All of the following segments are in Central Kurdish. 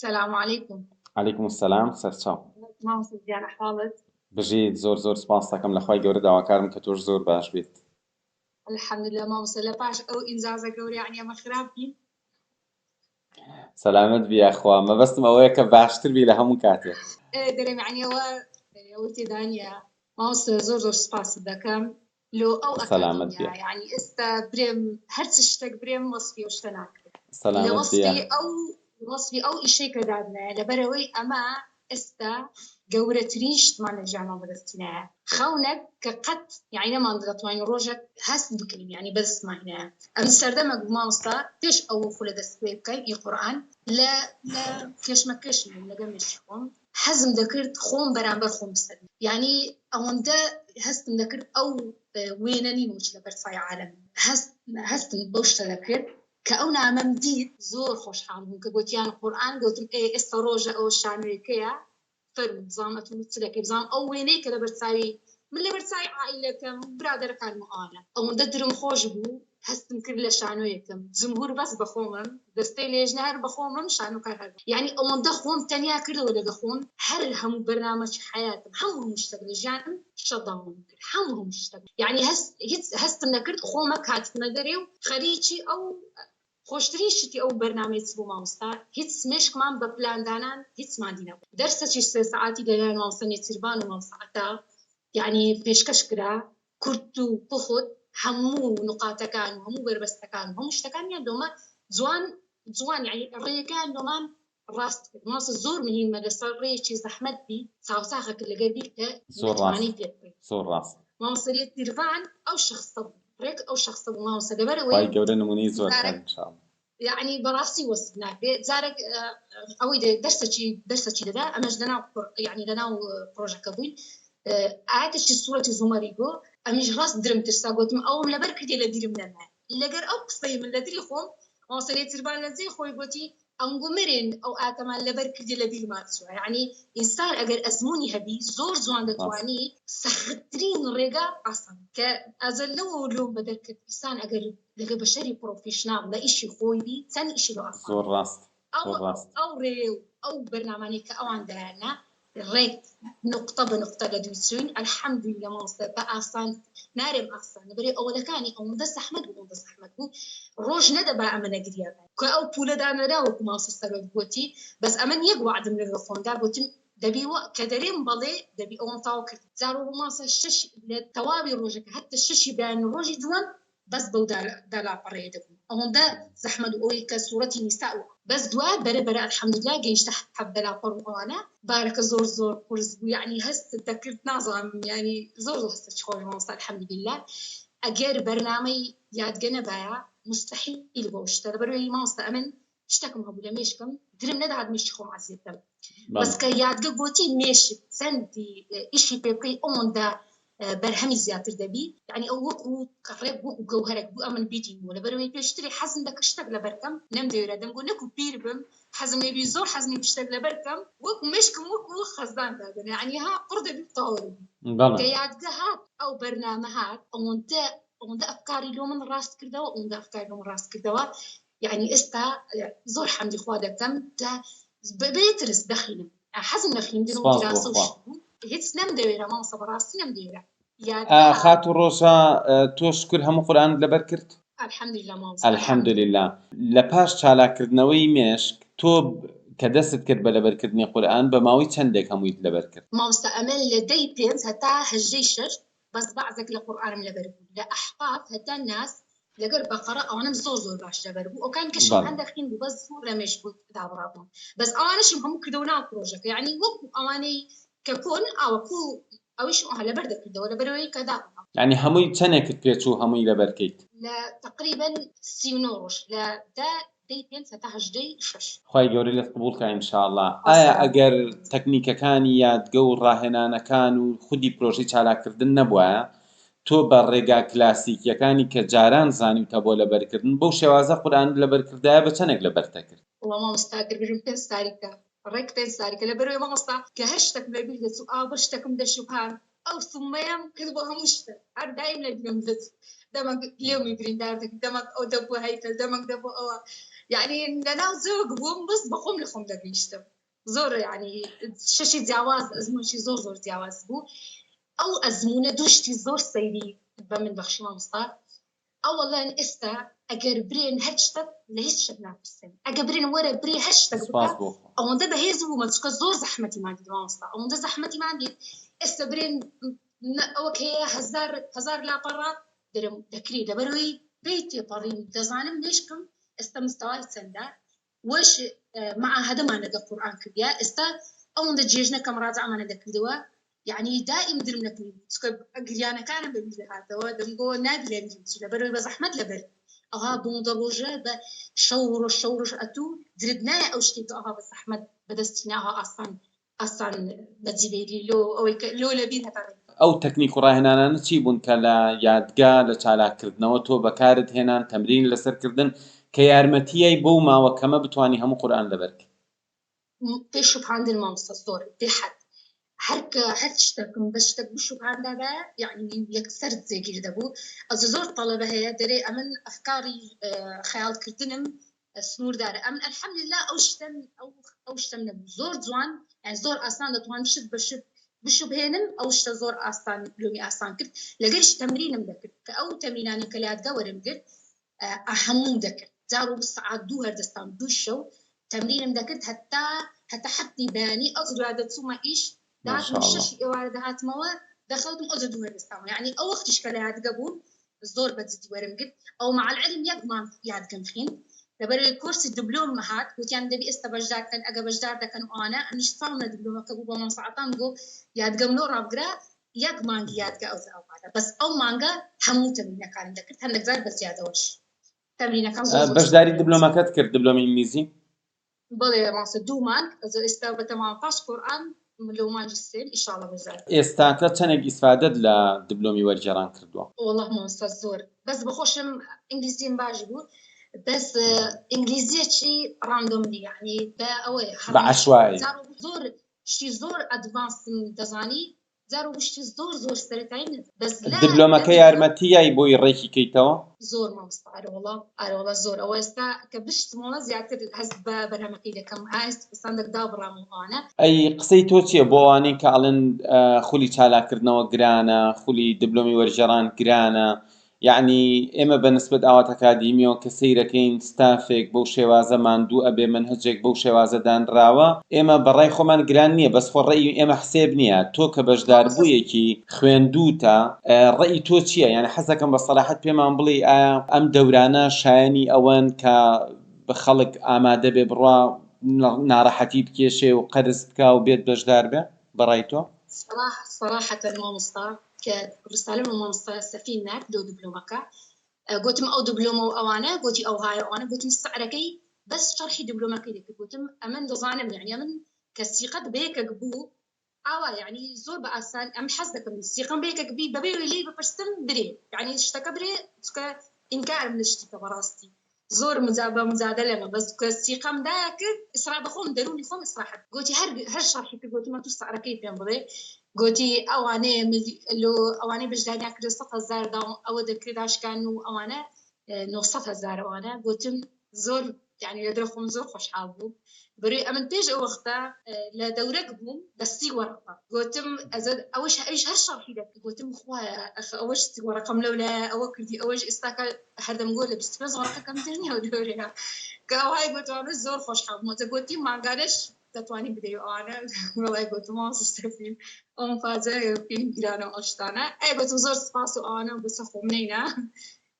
سلام علیکم. علیکم السلام سەرچاو. مامۆستا گیان ئەحواڵت؟ بژیت زۆر زۆر سپاست دەکەم لە خوای گەورە داواکارم کە تۆش زۆر باش بیت. الحمدللە مامۆستا لە پاش ئەو ئینجازە گەورە یەعنی ئەمە خراپ بین؟ سەلامەت بی یاخوا مەبەستم ئەوەیە کە باشتر بی لە هەموو کاتێک. ئێ دەرێم یەعنی ئەوە ئەوەی تێدا نییە مامۆستا زۆر زۆر سپاست دەکەم لۆ ئەو سەلامەت ئەکادیمیا بی. یەعنی ئێستا برێم هەرچ شتەک برێم وەسفی ئەو شتە ناکرێ لە سەلامەت بی. وەسفی ئەو وەسفی ئەو ئیشەی کە دادنایە لەبەرئەوەی ئەمە ئێستا گەورەترین شتمان لە ژیانمان بەدەستینایە خەونەک کە قەت یەعنی نەمان دەتوانی ڕۆژەک هەست بکەین یەعنی بەدەستمان هینایە ئەم سەردەمەک بوو مامۆستا پێش ئەوە خولە دەست پێ بکەین ئی قورئان لە لە کێشمەکێشم بووم لەگەڵ مێشکی خۆم حەزم دەکرد خۆم بەرامبەر خۆم بسەلمێنم یانی ئەوەندە هەستم دەکرد ئەو وێنە نیم وچ لەبەر چاوی عالەم هەست هەستم بەو شتە دەکرد کە ئەو نامەم دیت زۆر خۆشحاڵ بووم کە گۆتیان قورئان گۆتم ئێ ئێستا ڕۆژە ئەوە شانۆیەکەیە فەرموو بزانم ئەتوو چ دەکەی بزانم ئەو وێنەی کە لەبەر چاوی من لەبەر چاوی عائیلەکەم برادەرەکانم و ئەوانە ئەوەندە درم خۆش بوو هەستم کرد لە شانۆیەکم جمهور بەس بەخۆمم دەستەی لێژنە هەر بەخۆمم شانۆکار هەر یانی ئەوەندە خۆم تەنیا کردەوە لەگە خۆم هەر هەموو بەرنامەکی حەیاتم هەموو هەموو شتەک لە ژیانم shutdown م کرد هەموو هەموو شتەک یانی هەست هیچ هەستم نەکرد خۆمە کاتمە دەرێ و خەریکی ئەو خۆشترین شتی ئەو بەرنامەی چ بوو مامۆستا هیچ مێشکمان بە پلان دانان هیچ ماندی نەبوو دەرسەکی سێ سەعاتی لەلایەن مامۆستا نێچیرڤان و مامۆستا عەتا یانی پێشکەش کرا کورت و پوخت هەموو نوقاتەکان و هەموو بەربەستەکان و هەموو شتەکانیان لۆمە جوان جوان یانی ڕێیەکەیان لۆمان ڕاست کرد مامۆستا زۆر مهیمە لەسەر ڕێیەکی زەحمەت بی چاوساغەکت لەگەر بی کە زۆر ڕاست متمانەی پێ بکەی زۆر ڕاست. مامۆستا نێچیرڤان ئەو شەخسە بوو ڕێک ئەو شەخسە بوو مامۆستا لەبەر ئەوەی خوای گەورە نمونەی زۆر کات جارەک ان شاء اللە. یەعنی بەڕاستی وەسف ناکرێ جارەک ئەوەی دەرسەکی دەرسەکی دەدا ئەمەش لەناو یەعنی لەناو پرۆژەکە بووین ئایەتێکی سوڕەتی زومەری گۆ ئەمیش ڕاست درم ترسا گۆتم ئەوم لەبەر کردی لە بیرم نەمایە لەگەر ئەو قسەی من لە دلی خۆم مامۆستا نێچیرڤان لە جێی خۆی گۆتی ئەنگۆ مەرێن ئەو ئاتەمان لەبەر کردی لە بیرمان چوە یەعنی ئینسان ئەگەر ئەزموونی هەبی زۆر جوان دەتوانی سەختترین ڕێگا ئاسان کە ئەزە لەوەوە لۆم بەدەر کرد ئینسان ئەگەر لەگە بەشەری professional لە ئیشی خۆی بی چەند ئیشی لۆ ئاسان زۆر ڕاست ئەو زۆر ڕاست. ئەو ڕێ و ئەو بەرنامانەی کە ئەوان دایاننا ڕێک نوقتە بە نوقتە لە دووی چووین الحمدللە مامۆستا بە ئاسان نارێم ئاسان لەبەرئ ئەوەلەکانی ئەوەندە زەحمەت بوو ئەوەندە زەحمەت بوو ڕۆژ نەدەبا ئەمە نەگریابایە کە ئەو پولە دانرا وەکو مامۆستا سەرۆک گۆتی بەس ئەمن یەک وەعدم لەگە خۆم دا گۆتم دەبی وە کە دەرێم بەڵێ دەبی ئەوەم تاو کرد جار وەبوو مامۆستا شەش لە تەواوی ڕۆژەکە هەتە شەشی بەیانی ڕۆژی دووەم بەس بەو دا لاپەڕەیە دەبوو ئەوەندە زەحمەت و ئەوەی کە سوڕەتی نیساء و. بەس دوای بەرە بەرە الحمدللە گەیشتە 17 لاپەڕ و ئەوانە بارەکە زۆر زۆر قورس بوو یەعنی هەستت دەکرد نازانم یانی زۆر زۆر هەستەکی خۆش مامۆستا الحمدللە ئەگەر بەرنامەی یادگە نەبایە مستحیل بوو ئەو شتە لەبەرئەوەی مامۆستا ئەمن شتەکم هەبوو لە مێشکم درم نەدەهات مێشکی خۆم عەزیەت بکەم بەس کە یادگە گۆتی مێشک چەندی ئیشی پێ بکەی ئەوەندە بەرهەمی زیاتر دەبی یعنی ئەو وەکو ڕێک وەکو گەوهەرێک بوو ئەمن بیدیمەوە لەبەرئەوەی پێشتری حەزم دەکرد شتەک لەبەر کەم نەمدەوێرا دەمگۆ نەکو پیر بم حەزم لێ بی زۆر حەزم لێ بی شتەک لەبەر کەم وەکو مێشکم وەکو خەزان دادەنا یعنی ها قڕ دەبی و تەواو دەبی کە یادگە هات ئەو بەرنامە هات ئەوەندە ئەوەندە ئەفکاری لۆ من ڕاست کردەوە ئەوەندە ئەفکاری لۆ من ڕاست کردەوە یەعنی ئێستا زۆر حەمدی خوا دەکەم کە بەبێ ترس دەخینم حەزم لە خویندن و سپاس بۆ دیراسە و خوا. شت بوو هیچ نەمدەوێرا مامۆستا بەڕاستی نەمدەوێرا یادگە هات. خاتوو ڕۆژا تۆ شوکر هەموو قورئانت لەبەر کرد؟ الحمدللە مامۆستا الحمدللە. الحمدللە. لە پاش چالاک کردنەوەی مێشک تۆ کە دەستت کرد بە لەبەر کردنی قورئان بە ماوەی چەندێک هەموویت لەبەر کرد؟ مامۆستا ئەمن لە دەی پێنج هەتا هەژدەی شەش بەس بەعزەک لە قورئانم لەبەر بوو لە ئەحقاف هەتا ناس لەگەر بەقەڕە ئەوانەم زۆر زۆر باش لەبەر بوو ئەوکان کەشم بەڵێ. هەندە خین بوو بەس زۆر لە مێش بوو دابڕابووم بەس ئەوانەشم هەموو کردەوە ناو پرۆژەکە یانی وەکو ئەوانەی کە کۆن ئاوەکو ئەویشم ئەوها لەبەر دەکردەوە لەبەرەوەی کە دابڕا. یانی هەمووی چەنێکت پێچوو هەمووی لەبەر کەیت؟ لە تەقریبەن 39 ڕۆژ لە دە دەی پێنج هەتا هەژدەی شەش. خوای گەورە لێت قبوڵ کا ان شاء اللە. ئایا ئەگەر تەکنیکەکانی یادگە و ڕاهێنانەکان و خودی پرۆژەی چالاککردن نەبوایە تۆ بە ڕێگا کلاسیکیەکانی کە جاران زانیوتە بۆ لەبەرکردن بەو شێوازە قورئانت لەبەرکردایە بە چەنێک لەبەرتەکرد؟ وەڵا مامۆستا گەر بژم پێنج تاریکە ڕێک پێنج تاریکە لەبەرئەوەی مامۆستا کە هەر شتەکم لەبیر دەچوو ئاو بەر شتەکم دەشوبهاند ئەو سوممەیەم کرد بۆ هەموو شتەک هەر دایم لەبیرم دەچوو دەمەک لێومی بریندار دەکرد دەمەک ئەو دەبووە هەیکەل دەمەک دەبوو ئەوە. یعنی لەناو زۆک بووم بەس بەخۆم لە خۆم دەگەیشتم زۆر یعنی شەشی جیاواز ئەزمونشی زۆر زۆر جیاواز بوو. ئەو ئەزمونە دوو شتی زۆر سەیری بە من بەخشی مامۆستا. ئەوەڵەن ئێستا ئەگەر برێن هەر شتێک لە هیچ شتێک ناپرسن، ئەگە برێن وەرە برێ هەر شتێک بکە، ئەوەندە بەهێز بوومە چونکە زۆر زەحمەتیمان دیت مامۆستا، ئەوەندە زەحمەتیمان دیت ئێستا برێن ئەوە کە هەیە هەزار هەزار لاپەڕە درم دەکری لەبەرەوەی پێی تێپەڕیم دەزانم مێشکم ئێستا مستەوای چەندە وەش معاهەدەمان لەگەڵ قورئان کردیا ئێستا ئەوەندە جێژنە کە مڕاجەعەمان نەدەکردەوە یەعنی دائیم درم نەکردبوو چونکە گریانەکانم بە بیر دەهاتەوە دەمگۆ نابی لە بیرم بچی لەبەرەوەی بە زەحمەت لەبەر ئەوها بۆندە ڕۆژە بە شەو ڕۆژ شەو ڕۆژ ئەتوو درت نایە ئەو شتێک کە ئەوها بە زەحمەت بەدەستی ناها ئاسان ئاسان بەجی بێری لۆ ئەوەی کە لۆ لەبیر هەتا ڕێک. ئەو تەکنیک و ڕاهێنانانە چی بوون کە لە یادگا، لە چالاککردنەوە تۆ بەکارت هێنان، تەمرین لەسەر کردن، کە یارمەتیی بەو ماوە کەمە بتوانی هەموو قورئان لەبەر کەی؟ پێ شوبهاندن مامۆستا زۆر بێ حەد هەر کە هەر شتەکم بە شتەک بشوبهاندابایە یەعنی یەکسەر جێگیر دەبوو. ئەوجە زۆر تەڵەبە هەیە دەرێ ئەمن ئەفکاری خەیاڵ کردنم سنووردارە ئەمن الحمدللە ئەو شتەم ئەو ئەو شتەم نەبوو زۆر جوان یان زۆر ئاسان دەتوانم شت بە شت بشوبهێنم ئەو شتە زۆر ئاسان لۆمی ئاسان کرد لەگەریش تەمرینم دەکرد کە ئەو تەمرینانی کە لە یادگا وەرم گرت هەمووم دەکرد جار و سەعات دوو هەردەستام دوو شەو تەمرینم دەکرد هەتا هەتا حەفتی بەیانی ئەو دوای دەچوومە ئیش دەهاتم شەشی ئێوارە دەهاتمەوە دەخەوتم ئەوجە دوو هەردەستامەوە یعنی ئەو وەختیش کە لە یادگە بووم زۆر بە جدی وەرم گرت ئەو مع العلم یەک مانگ یادگەم خوێند لەبەرەوەی کۆرسی دبلۆم هات گوتیان دەبی ئێستا بەشدار کەن ئەگە بەشدار دەکەن ئەوانە ئەمیش ساڵم لە دبلۆمەکە بوو بە مامۆستا عەتام گۆ یادگەم لۆ ڕابگرە یەک مانگی یادگە ئەو ئەوانە بەس ئەو مانگە هەموو تەمرینەکانم دەکرد هەندێک جار بە زیادەوەش تەمرینەکان زۆر زۆر بەشداری دبلۆمەکەت کرد دبلۆمی ئینگلیزی؟ بەڵێ مامۆستا دوو مانگ ئەزۆ ئێستا بەتەمام پاش قورئان لۆ مانگی سێم ئیشاڵا بەشدار. ئێستاکە چەنێک ئیسفادەت لە دبلۆمی وەرگێڕان کردووە؟ وەڵا مامۆستا زۆر بەس بەخۆشم ئینگلیزیم باش بوو بەس ئینگلیزیەکی randomly یەعنی بە ئەوەیە بە عەشوایی زۆر شتی زۆر advance م دەزانی جار و شتی زۆر زۆر سەرەتایی نەدەزانی بەس لە دبلۆمەکە یارمەتی یای بۆی ڕێکی کەیتەوە؟ زۆر مامۆستا ئارەوەڵا ئارەوەڵا زۆر ئەوە ئێستا کە بشتمەوە زیاتر هەست بە بەرهەمەکەی دەکەم ئاست ساندەک دابڕام و ئەوانە. ئەی قسەی تۆ چیە بۆ ئەوانەی کە ئەڵێن خولی چالاککردنەوە گرانە خولی دبلۆمی وەرگێڕان گرانە یەعنی ئێمە بە نسبەت ئاوات ئەکادیمیەوە کە سەیرەکەین ستافێک بەو شێوازە ماندوو ئەبێ مەنهەجێک بەو شێوازە دانراوە ئێمە بە ڕای خۆمان گران نیە بەس خۆ ڕەئی ئێمە حسێب نیە تۆ کە بەشداربوویەکی خوێندووتە ڕەئی تۆ چیە یانی حەزەکەم بە سەراحەت پێمان بڵێی ئایا ئەم دەورانە شایەنی ئەوەن کە خەڵک ئامادە بێ بڕوا ناڕەحەتی بکێشێ و قەرز بکا و بێت بەشدار بێ بە ڕای تۆ؟ سەراحەتەن مامۆستا کە ڕسالەم بۆ مامۆستا سەفین نارد لۆ دبلۆمەکە گۆتم ئەو دبلۆمە و ئەوانە گۆتی ئەوهایە ئەوانە گۆتم سعرەکەی بەس شەرحی دبلۆمەکەی دەکرد گۆتم ئەمن دەزانم یعنی ئەمن کە سیقەت بە یەکەک بوو ئاوا یعنی زۆر بە ئاسان ئەم حەز دەکەم سیقەم بە یەکەک بی بەبێ ئەوەی لێی بپرسم برێ یعنی شتەکە برێ چونکە ئینکارم لە شتیکە بەڕاستی زۆر مجا بە مجادەلەمە بەس کە سیقەم دایە کرد ئیسرا بەخۆم دەروونی خۆم ئیسراحەت گۆتی هەر هەر شەرحی کرد گۆتم ئەتوو سعرەکەی پێم بڵێ گۆتی ئەوانەیە لۆ ئەوانەی بەشداریان کردە 100 هەزار داوم ئەوە دەکرێت داشکان و ئەوانە 900 هەزار ئەوانە گۆتم زۆر یعنی لە درە خۆم زۆر خۆشحاڵ بووم بەرەی ئەمن پێش ئەو وەختە لە دەورەک بووم بە سی وەرەقە گۆتم ئەزە ئەوەش ئەویش هەر شەرحی دەکرد گۆتم خوایە ئەخ ئەوەش سی وەرەقەم لەو لایە ئەوە کردی ئەوەش ئێستاکە هەردەم گۆ لە 25 وەرەقە کەمتر نییە ئەو دەورەیە کە ئەوهای گۆتوانە زۆر خۆشحاڵ بووم ئەوجا گۆتی مانگانەش دەتوانی بدەی ئەوانە وەڵای گۆتم مامۆستا سەفین ئەو مفاجەیە پێم گرانە و ئەو شتانە ئەی گۆتم زۆر سپاس و ئەوانە بەسە خۆم نەینا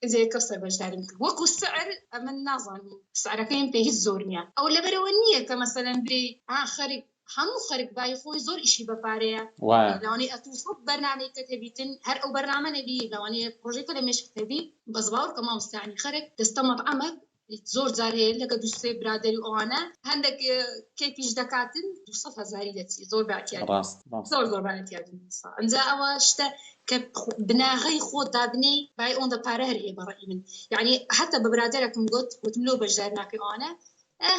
ئینجا یەکەم سەر بەشداریم کرد وەکو سعر ئەمن نازانم سعرەکەیم پێ هیچ زۆر نییە ئەو لەبەرەوە نییە کە مەسەلەن برێی ها خەرک هەموو خەرک بای خۆی زۆر ئیشی بە پارەیە وایە لەوانەیە ئەتوو سەد بەرنامەی کەت هەبیتن هەر ئەو بەرنامە نەبی لەوانەیە پرۆژەکە لە مێشکت هەبی بەس باوەڕکە مامۆستا یانی خەرک دەستە مەتعەمەک زۆر جار هەیە لەگە دوو سێ برادەری و ئەوانە هەندێک کەیفیش دەکاتن 200 هەزاری دەچی زۆر بە اعتیادی ڕاست ڕاست زۆر زۆر بە اعتیادی مامۆستا ئەنجا ئەوە شتە کە بناغەی خۆت دابنێی بای ئەوەندە پارە هەر هەیە بە ڕەئی من یعنی حتا بە برادەرەکم گوت وتم لۆ بەشدار ناکەی ئەوانە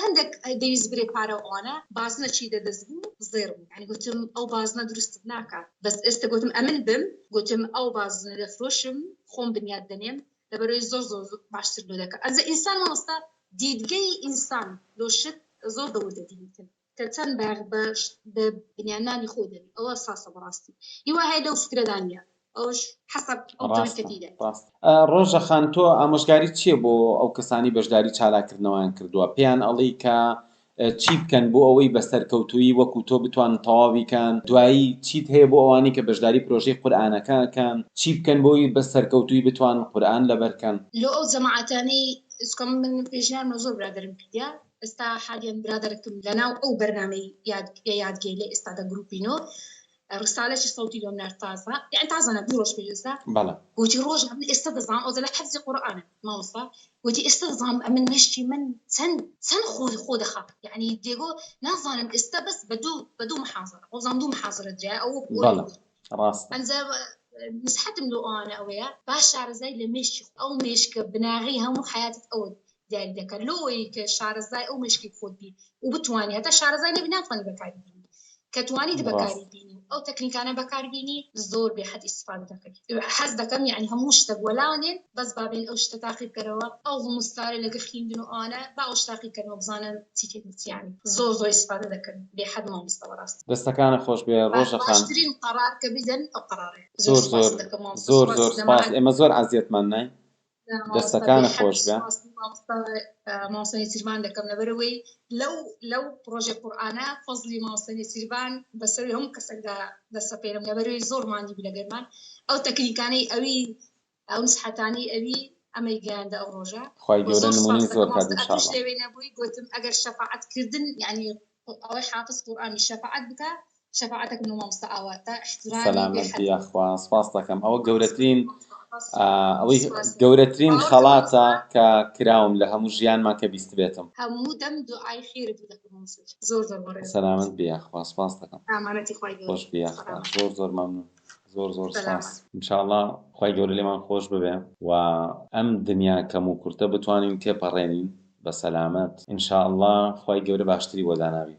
هەندێک دەویست برێ پارە و ئەوانە بازنە چی دەدەست بوو زێڕ بوو یعنی گوتم ئەو بازنە دروستت ناکات بەس ئێستا گوتم ئەمن بم گوتم ئەو بازنە دەفرۆشم خۆم بنیات دەنێم لەبەرەوەی زۆر زۆر باشتر لۆ دەکا ئەنجا ئینسان مامۆستا. دیدگەی ئینسان لۆ شت زۆر بە وردە دینیتن کە چەند بایەخ بە بە بنیاننانی خۆی دەنی ئەوە ساسە بەڕاستی هیوا هەیە لەو فکرەدا نییە ئەوەش حەسەب ئەو تەمەن کە ڕاستە تیدایت. ڕاستە. ڕۆژە خان تۆ ئامۆژگاریت چیە بۆ ئەو کەسانەی بەشداری چالاککردنەوەیان کردووە پێیان ئەڵێی کە چی بکەن بۆ ئەوەی بە سەرکەوتوویی وەکو تۆ بتوانن تەواوی کەن دوایی چیت هەیە بۆ ئەوانەی کە بەشداری پرۆژەی قورئانەکە ئەکەن چی بکەن بۆ ئەوی بە سەرکەوتوویی بتوانن قورئان لەبەر کەن؟ لۆ ئەو جەماعەتانەی چونکە من پێشنیارم لە زۆر برادەرم کردیە ئێستا حالیەن برادەرەکم لەناو ئەو بەرنامەی یادگەی لە ئێستا دە گروپی نۆ ڕسالەکی سەوتی لۆم نارد تازە یەعنی تازە نا دوو ڕۆژ پێش ئێستا بەڵێ. گوتی ڕۆژە من ئێستا دەزانم ئەوجا لە حەفزی قورئانە مامۆستا گوتی ئێستا دەزانم ئەمن مێشکی من چەند چەند خۆ خۆ دەخا یەعنی دێگۆ نازانم ئێستا بەس بە دوو بە دوو محازەرە خۆزانم دوو محازەرە درایە ئەو وەکو ئەوەی بەڵێ گوت ڕاستە. ئەنجا نسحەتم لۆ ئەوانە ئەوەیە با شارەزای لە مێشکی خۆ ئەو مێشکە بناغەی هەموو حەیاتت ئەوە دیاری دەکات لۆی کە شارەزای ئەو مێشکی خۆت بی و بتوانی هەتا شارەزای نەبی ناتوانی بەکاری بینی کە توانیت ڕاست. بەکاری بینی و ئەو تەکنیکانە بەکار بینی زۆر بێ حەد ئیستفادە دەکەی حەز دەکەم یەعنی هەموو شتەک وەلا نێن بەس با بێن ئەو شتە تاقی بکەرەوە ئەو هەموو ستارە لەگە خیندن و ئەوانە با ئەو شت تاقی بکەنەوە بزانن چی تێ یەعنی زۆر زۆر ئیستفادە دەکەن بێ حەد مامۆستا بەڕاستی. دەستەکانت خۆش بێ ڕۆژە خان. باشترین قەرار کە بیدەن ئەو قەرارەیە زۆر زۆر زۆر سوپاست دەکەم مامۆستا زۆر زۆر سوپاسی سپاس جەماعەت. ئێمە زۆر عەزیەتمان نای. مامۆستا بێ دەستەکانت حەد خۆش بێ. سوپاسی مامۆستا مامۆستا نێچیرڤان دەکەم لەبەرئەوەی لەو لەو پڕۆژەی قورئانە فەزڵی مامۆستا نێچیرڤان بەسەر هەموو کەسێکدا دەسەپێنم لەبەرئەوەی زۆر ماندی بوو لەگەرمان ئەو تەکنیکانەی ئەوی ئەو نسحەتانەی ئەوی ئەمەی گەیاندە ئەو ڕۆژە خوای و گەورە زۆر نمونەی سوپاس زۆر دەکەم کات مامۆستا ان شاء ئەتوش اللە. لەوێ نەبووی گۆتم ئەگەر شەفاعەت کردن یانی ئەوەی حافز قورئانی شەفاعەت بکا شەفاعەتەکم لۆ مامۆستا ئاواتە ئیحترامی بێ سەلامەت حەد بی یاخوا سپاست دەکەم ئەوە مامۆستا گەورەترین مامۆستا ئەوەی سپاس گەورەترین باوەڕکە خەڵاتە مامۆستا کە کراوم لە هەموو ژیانما کە بیستبێتم. هەموو دەم دوعای خێرت بۆ دەکەم مامۆستا گیان زۆر زۆر بەڕێزی سەلامەت بی یاخوا سپاست دەکەم. ئامانەتی خوای گەورە خۆش بی یاخوا سەلامەت زۆر زۆر مەمنون زۆر زۆر سپاس. سەلامەت. ان شاء اللە خوای گەورە لێمان خۆش ببێ و ئەم دنیا کەم و کورتە بتوانین تێپەڕێنین بە سەلامەت ان شاء اللە خوای گەورە باشتری بۆ دانابین.